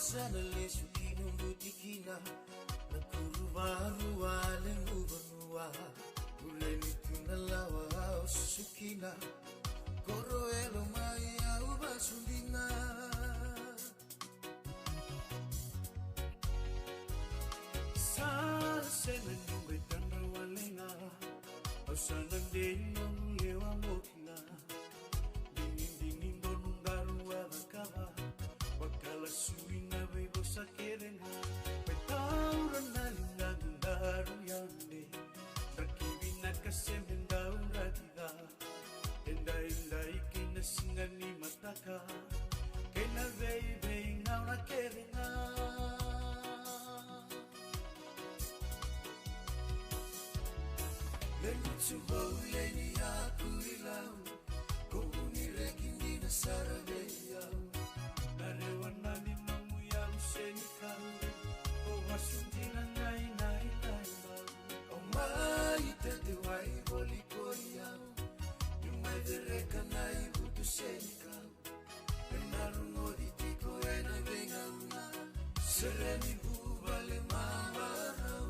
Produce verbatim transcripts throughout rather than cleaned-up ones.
Sa na lesu ki noqu tikina, na kuru valu a lequ vanua. Ule ni tuna lawa au susu kina, koro e lomai au vasu dina. Sa sega ni qai tadra wale ga, au sa na dei noqu lewa mo kila. Digidigi donu qaravi a cakava, vakalasu ina veivosa kece ga. Me taura na ligaqu qaravi yadre, draki vinaka se me dau draki ca. Edaidai kei na siga ni mataka, kei na veiveigauna kece ga. Levu tu vou leni aku i lau, ko vuni reki dina sara vei au. Na rewa na ni nomu yau senikau, ko vasu dina nai nai nai lau. O mai tete wai voli kori au, ni mai vereka na ivutu senikau. Ena rogoci tiko ena veigauna, sere ni vuvale mamarau.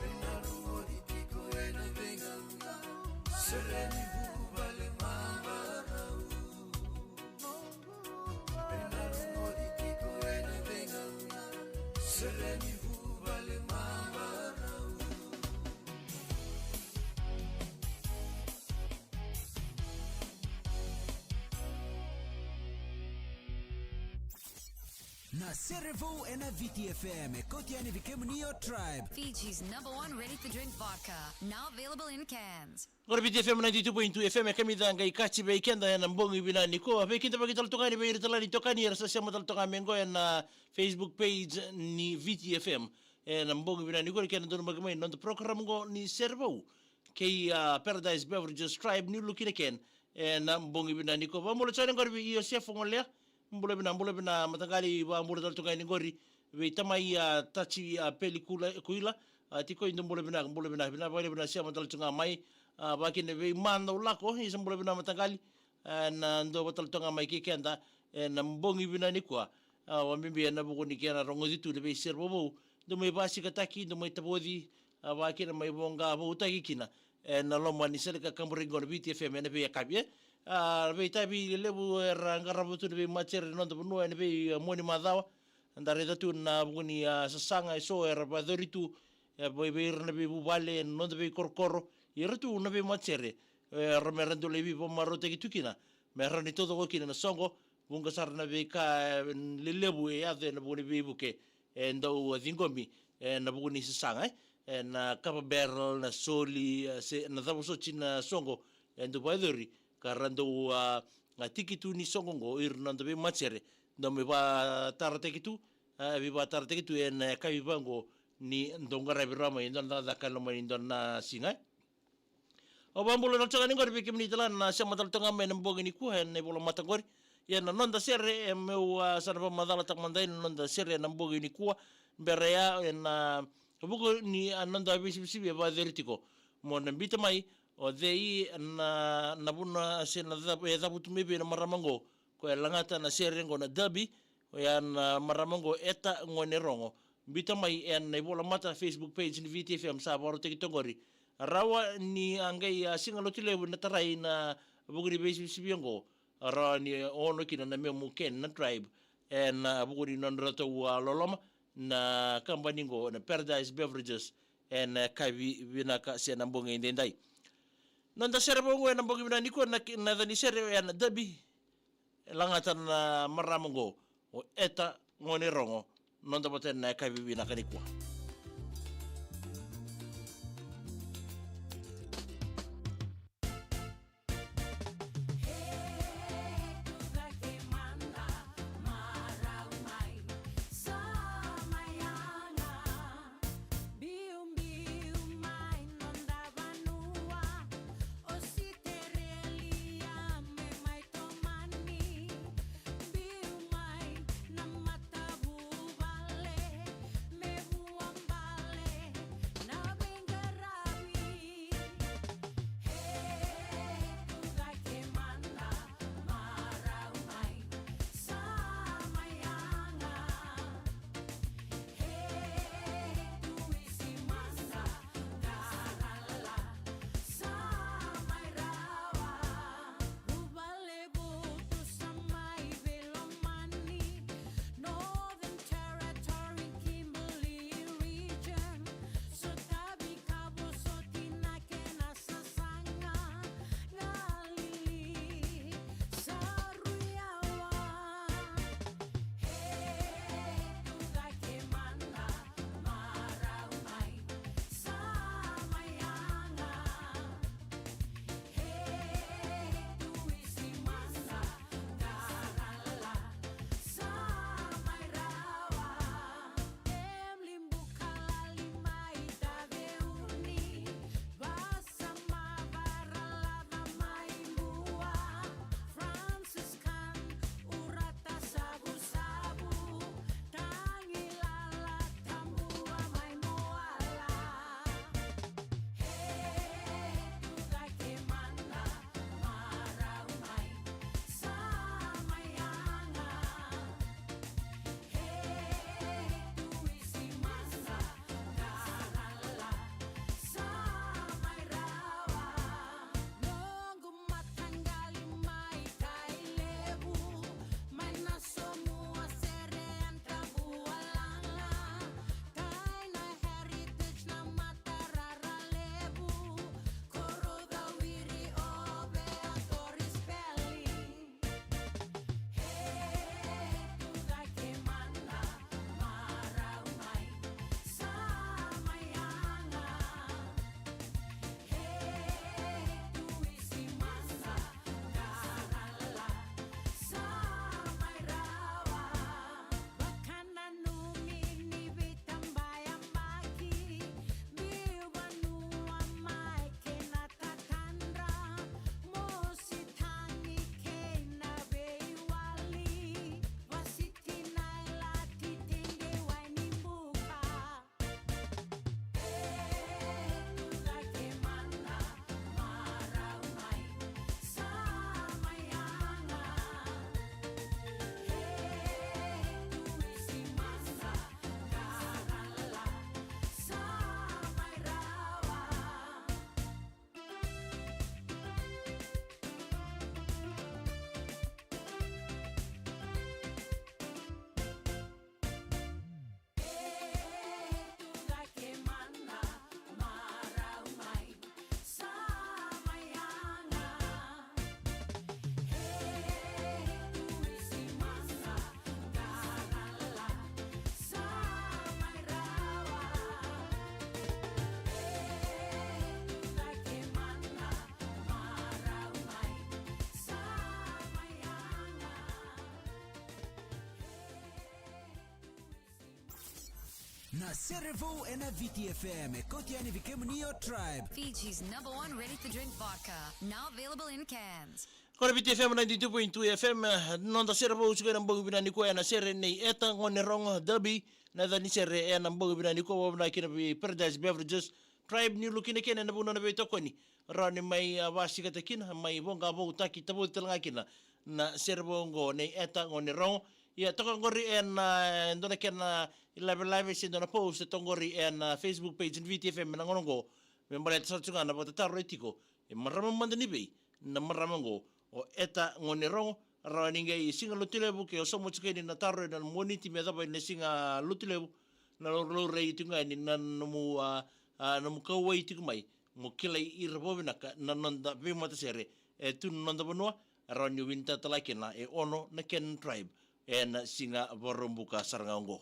Ena rogoci tiko ena veigauna, sere ni vuvale mamarau. Ena rogoci tiko ena veigauna, sere ni vuvale mamarau. Na sere vou ena Viti F M, e kauti yani vei kemuni o Tribe. Fiji's number one ready-to-drink vodka, now available in cans. Qori Viti F M ninety-two point two F M, e kamica qai kaci vei keda ena bogi vinaka nikua. Veikidavaki tale toka yani vei ira tale ni tokani era sa sema tale toka mai qo ena Facebook page ni Viti F M. Ena bogi vinaka nikua, ni kena donumaki mai na noda program qo ni sere vou kei a Paradise Beverages Tribe, New Look in a Can. Ena bogi vinaka nikua, vakabula tale yani qori vei Iosefa Golea. Bula vinaka, bula vinaka mataqali, vakabula tale toka yani qori vei tamai a Taci a Peli Kula, Kuila. A tiko i dua, bula vinaka, bula vinaka, vinaka vakalevu na sema tale toka mai. A vakina vei Madau Lako, isa bula vinaka mataqali. Ena dua vata tale toka mai kei keda ena bogi vinaka nikua. A vakabibi ena vuku ni kena rogoci tu na veisere vovou. Dou mai vasikataki, dou mai tavoci, a vakina mai voqa voutaki kina ena loma ni sere ka kaburaki qo na Viti F M ena veiyakavi, e. A veitavi lelevu era qarava tu na veimatasere ena noda vanua ena vei, a, mua ni macawa. Da raica tu na vuku ni, a, sasaga eso era vakayacori tu, e, vei, vei ira na veivuvale ena noda veikorokoro. Ira tu na veimatasere, e, era me ra dau lai veivakamarautaki tu kina, me ra ni taucoko kina na soqo. Vuqa sara na veika, e, lelevu e yaco ena vuku ni veivuke e dau, a, ciqomi ena vuku ni sasaga, e. Ena kava barrel, na soli, e, se na cava soti na soqo e dau vakayacori, ka ra dau, a, a tiki tu ni soqo qo ira na noda veimatasere. Dau mai vakatarataki tu, a, veivakatarataki tu ena yakavi vaqo ni dau qaravi rawa mai e dua na cakacaka e loma ni dua na siga, e. Au vakabula tale toka yani qori vei kemuni tale na sema tale toka mai ena bogi nikua ena ivolamata qori. Ia na noda sere, e, meu, a, sa na vakamacalataka mada yani na noda sere ena bogi nikua. Bera ya ena vuku ni, a, noda veisivisivi e vakayacori tiko. Mo na biuta mai o cei na, na vanua se na ca-, e cavutu mai vei na marama qo. Ko e lagata na sere qo na derby, oya na marama qo Eta Gonerogo. Biuta mai ena ivolamata Facebook page ni Viti F M sa vakarautaki toka qori. Rawa ni a qai, a, siga Lotulevu na tarai ena vuku ni veisivisivi qo. Rawa ni ono kina na memu kena na Tribe ena vuku ni nodratou, a, loloma. na kabani qo na Paradise Beverages ena, e, yakavi vinaka se na bogi edaidai. Noda sere vou qo ena bogi vinaka nikua, na, na yaca ni sere ena Dabi, e lagata na marama qo o Eta Gonerogo. Noda vata ena yakavi vinaka nikua. Biubiu mai noda vanua, Ositerelia me mai tomani. Biu mai na matavuvale me vuabale na veiqaravi. He tucake mada, marau mai, sa mai yaga. He tuisi mada, qarala, sa mai rawa. Vuvale votu sa mai veilomani, Northern Territory, Kimberley Region. Sotavi ka vosoti na kena sasaga, galili, saruyawa. He tucake mada, marau mai, sa mai yaga. He tuisi mada, qarala, sa mai rawa. Emily Bukalali mai Taveuni, Vasa Mavara, Lava mai Bua, Franciscan, Urata Savusavu, Tagilala, Tabua mai Moala. He tucake mada, marau mai, sa mai yaga. He tuisi mada, qarala, sa mai rawa. Noqu mataqali mai Tailevu, mai na somua sere ena Tavualaga. Tai na heritage na matarara levu, koro cawiri o vea Doris Belling. He tucake mada, marau mai, sa mai yaga. He tuisi mada, qarala, sa mai rawa. Vakananumi ni veitabayabaki, biu vanua mai kei na tatadra, mosi tagi kei na veiwali, vasiti na ilati, tei qai wai ni buka. Na sere vou ena Viti F M, e kauti yani vei kemuni o Tribe. Fiji's number one ready-to-drink vodka, now available in cans. Qo na Viti F M ninety-two point two F M, eh, noda sere vou tiko ena bogi vinaka nikua ena sere nei Eta Gonerogo Dabi, na yaca ni sere ena bogi vinaka nikua, vakavinaka kina vei Paradise Beverages, Tribe ni lukina kina ena vuna na veitokoni. Rawa ni mai, ah, vakasikata kina, mai voqa voutaki, tavoci tale ga kina na sere vou oqo nei Eta Gonerogo. Ia toka oqori ena, ah, dua na kena, ah, live live se dua na post e toka oqori ena, ah, Facebook page ni Viti F M ena gauna oqo. Me baleta sara tu ga na vakatatarogi tiko, e marama mada ni vei na marama oqo o Eta Gonerogo. Rawa ni qai siga Lotulevu ke o sauma tiko yani na taro ena Moniti me yacova na siga Lotulevu. na laulaurai tiko ga yani na nomu, a, a, nomu kauwai tiko mai, mo kilai ira vakavinaka na noda veimatasere e tu na noda vanua, rawa ni wini tale kina e ono na kena tribe ena siga Vakaraubuka sara ga oqo.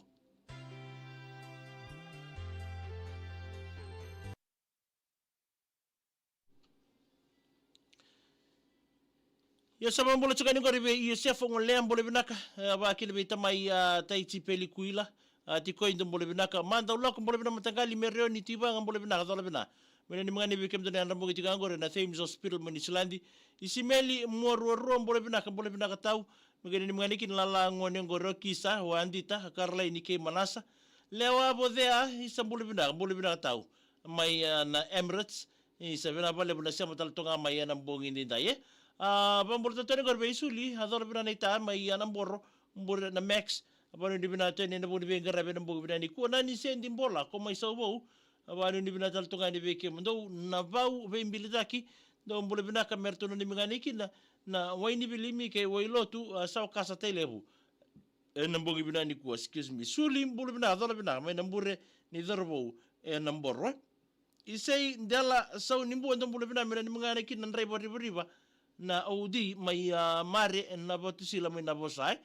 Ia sa vakabula tiko yani qori vei Iosefa Golea, bula vinaka, e, vakakina vei tamai, a, Taiti Peli Kuila, a, tikoi dou bula vinaka, Madaulako bula vinaka, mataqali Mereoni Tivaga bula vinaka, cola vinaka. Me nanumi ga ni vei kemudou na yadra bogi tiko ga qori na Thames Hospital mai Niusiladi. Isimeli Muaruarua bula vinaka, bula vinaka tau. Me qai nanumi ga ni kina lala gone qori o Kisa, o Adita, Karalaini kei Manasa. Lewa Vocea, isa bula vinaka, bula vinaka tau. Mai, a, na Emirates, isa vinaka vakalevu na sema tale toka mai ena bogi nidai, e. A, vakabula tale toka yani qori vei Suli, a cola vinaka na ita mai, a, na Boro, bula na Max, vakanuinui vinaka toka yani ena vuku ni veiqaravi ena bogi vinaka nikua, na ni sedi bola, ko mai Sauvou, vakanuinui vinaka tale toka yani vei kemudou, na vau veibilitaki, dou bula vinaka me ratou nanumi ga ni kina, na Wainivilimi kei Wailotu, a, Saukasa Tailevu. Ena bogi vinaka nikua, excuse me. Suli bula vinaka, cola vinaka, mai na bure ni Cauravou, ena Boro. Isei Dela Saunibua, dou bula vinaka, me nanumi ga ni kina na draiva rivariva, na O D, mai, a, Mare, na Vatusila, mai Navosa, e.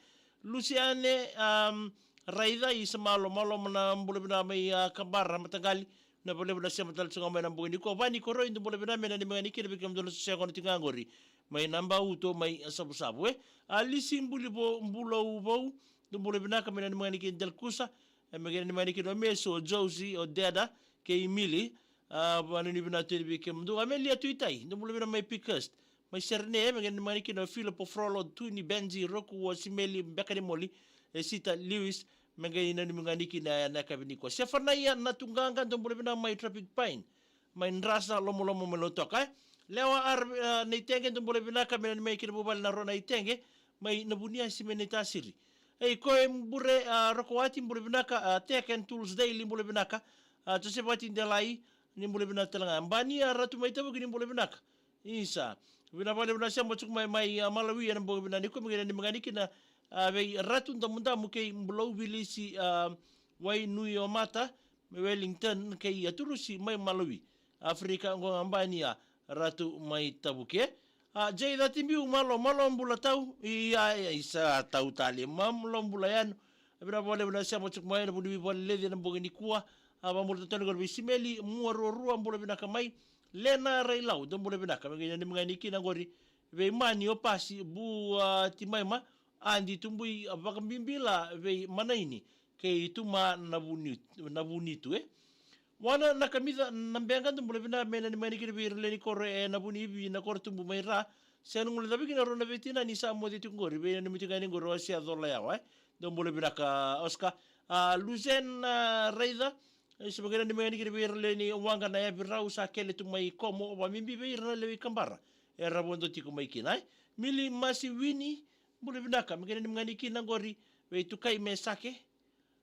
Lusiane, am, Raica, isa malo, malo na bula vinaka mai, a, Kabara, mataqali, na vakalevu na sema tale tiko ga mai na bogi nikua. Vani Koroi, dou bula vinaka, me nanumi ga ni kina vei kemudou na soso yaqona tiko ga qori. Mai na Bauto, mai Savusavu, e. Alisi Bulivo, Bulouvou, dou bula vinaka, me nanumi ga ni kina Delkusa, e, me nanumi ga ni kina o Meso, o Josie, o Deda, kei Mili, a, vakanuinui vinaka toka yani vei kemudou. Amelia Tuitai, dou bula vinaka mai Pickhurst, mai Serene, me nanumi ga ni kina o Filipo Frolo, Tuni, Benji, Roku, o Simeli, Bekanimoli, e, Sita, Lewis, me qai nanumi ga ni kina ena yakavi nikua. Sefanaia Natuqaqa, dou bula vinaka mai Tropic Pine, mai Drasa, Lomolomo, mai Lautoka, e. Lewa Ar-, a, Naitege, dou bula vinaka, me nanumi ga ni kina vuvale na Ro Naitege, mai Navuniasi, mai Naitasiri. Ei, ko e bure, a, Rokowati, bula vinaka, a, Tech and Tools Daily, bula vinaka, a, Joseph Wati Delai, ni bula vinaka tale ga. Bani, a, Ratu mai Tavuki, ni bula vinaka. Isa. Vinaka vakalevu na sema tiko mai, mai, a, Malawi, ena bogi vinaka nikua, me qai nanumi ga ni kina, a, vei Ratu Damudamu kei Bulou Vilisi, a, Wainuiomata, mai Wellington, kei Aturusi, mai Malawi, Afrika, oqo ga Bani, a, Ratu mai Tavuki. A, Jay Catibiu, malo, malo bula tau, ia, ia, isa tau tale, malo bula yani. Vinaka vakalevu na sema tiko mai, na vunivi vakaleleci ena bogi nikua. A, vakabula tale toka yani qori vei Simeli Muaruarua, bula vinaka mai. Lena Railau, dou bula vinaka, me qai nanumi ga ni kina qori vei Mani, o Pasi, Bu, a, Timaima, Adi Tubui, a, vakabibila vei Manaini, kei Tuma Navuni-, Navunitu, e. Wana Nakamica Nabeqa, dou bula vinaka, me nanumi ga ni kina vei ira lewe ni koro e Navunivi, na koro tubu mai Ra. Sega ni guilecavi kina rau na veitinani sa moce tiko qori, veinanumi tiko ga yani qori o Ase Colayawa, e. Dou bula vinaka Oscar. A, Luzen, a, Raica, e, se me qai nanumi ga ni kina vei ira lewe ni waqa na yavi rau sa kele tu mai Komo, vakabibi vei ira na lewe i Kabara era vodo tiko mai kina, e. Mili Masiwini, bula vinaka, me qai nanumi ga ni kina qori vei Tukai Mesake,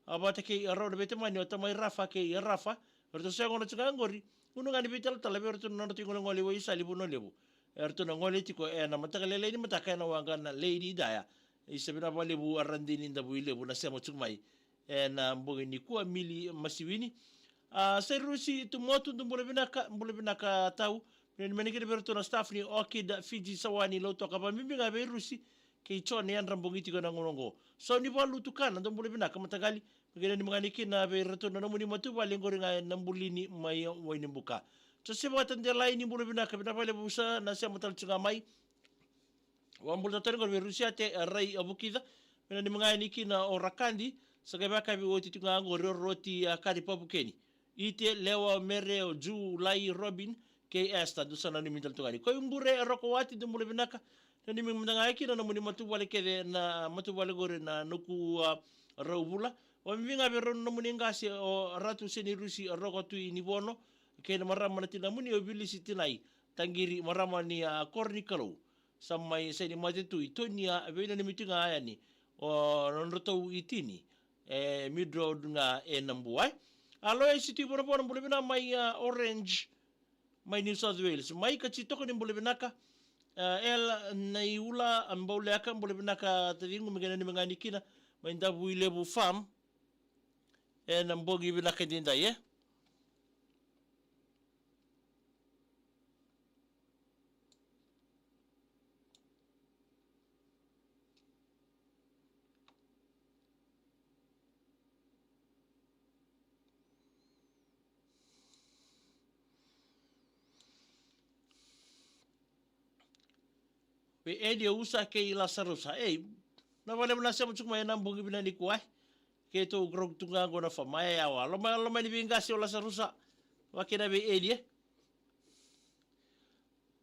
a, vata kei rau na veitamani o Tamai Rafa kei Rafa, eratou sa yaqona tiko ga qori, gunu ga ni veitalatala vei iratou na nodratou igolegole i Waisali, Vanua Levu. Eratou na gole tiko ena mataka lailai ni mataka ena waqa na Lady Daya. Isa, vinaka vakalevu Radini Davuilevu na sema tiko mai ena bogi nikua, Mili Masiwini. A, Sairusi Tumotu, dou bula vinaka, bula vinaka tau. Me nanumi ga ni kina vei iratou na staff ni Orchid Fiji Sawani Lautoka, vakabibi ga vei Rusi kei Jone, yadra bogi tiko ena gauna oqo. Saunivalu Tukana, dou bula vinaka mataqali, me qai nanumi ga ni kina vei iratou na nomuni matavuvale qori ga ena Bulini mai Wainibuka. Josefa Tadelai, ni bula vinaka, vinaka vakalevu sa na sema tale tiko ga mai. Vakabula tale yani qori vei Rusiate, a, Rai, a, Vukica, me nanumi ga ni kina o Rakadi, sa qai vakayakavi oti tiko ga qori o Roti, a, Kari Pavukeni. Ite, Lewa, Mere, o Ju, Lai, Robin kei Esther, dou sa nanumi tale tu ga yani. Ko i bure, e, Rokowati, dou bula vinaka, nanumi mada ga kina na nomuni matavuvale kece, na matavuvale qori na Noku, a, Rauvula. Vakabibi ga vei rau na nomuni qase o Ratu Senirusi, a, Roko Tui Nivono, kei na marama na tinamuni o Vilisi Tinai Taqiri, marama ni, a, Koronikalou. Sa mai Sainimate tu i Tonia, veinanumi tu ga yani o nodratou itini e Mead Road ga e Nabua. A, Loisi Tuivonavona, bula vinaka mai, a, Orange, mai New South Wales. Mai Katitoko, ni bula vinaka. A, El Naiula, a, Bauleka, bula vinaka taciqu, me qai nanumi ga ni kina mai Davuilevu Farm. ena bogi vinaka edaidai, e? Vei Elia, Usa kei Lasarusa. Ei, na vale na sema tsuku mai ena bogi vinaka nikua. Keitou grog tu ga qo na fama e yawa. Loma, loma ni vei qase o Lasarusa. Vakina vei Elia.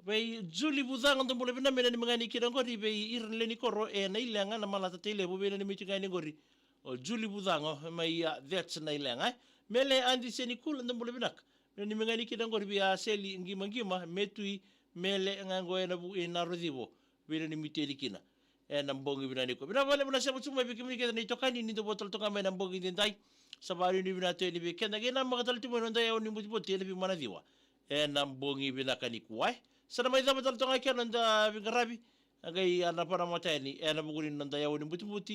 Vei Juli Vucago, da bula vinaka, me nanumi ga ni kina qori vei ira na lewe ni koro e Nailega, na Malata Tailevu, vei nanumi tu ga ni qori. O Juli Vucago mai a, that's Nailega, e. Mele Adi Senikula, da bula vinaka. Me nanumi ga ni kina qori vei a Seli Qimaqima, Metui, Mele ga qo ena vu i Narocivo. Vei nanumi tu yani kina ena bogi vinaka nikua. Vinaka vakalevu na sema tsuku mai vei kemuni kece na itokani ni dou votolo toka mai ena bogi edaidai. Sa vanuinui vinaka tu yani vei keda, qai namaka tale tu mai noda yau ni butiboti ena veimanaciwa ena bogi vinaka nikua, e. Sa na mai cava tale toka kina noda veiqaravi. A qai a na vanamata yani ena vuku ni noda yau ni butiboti.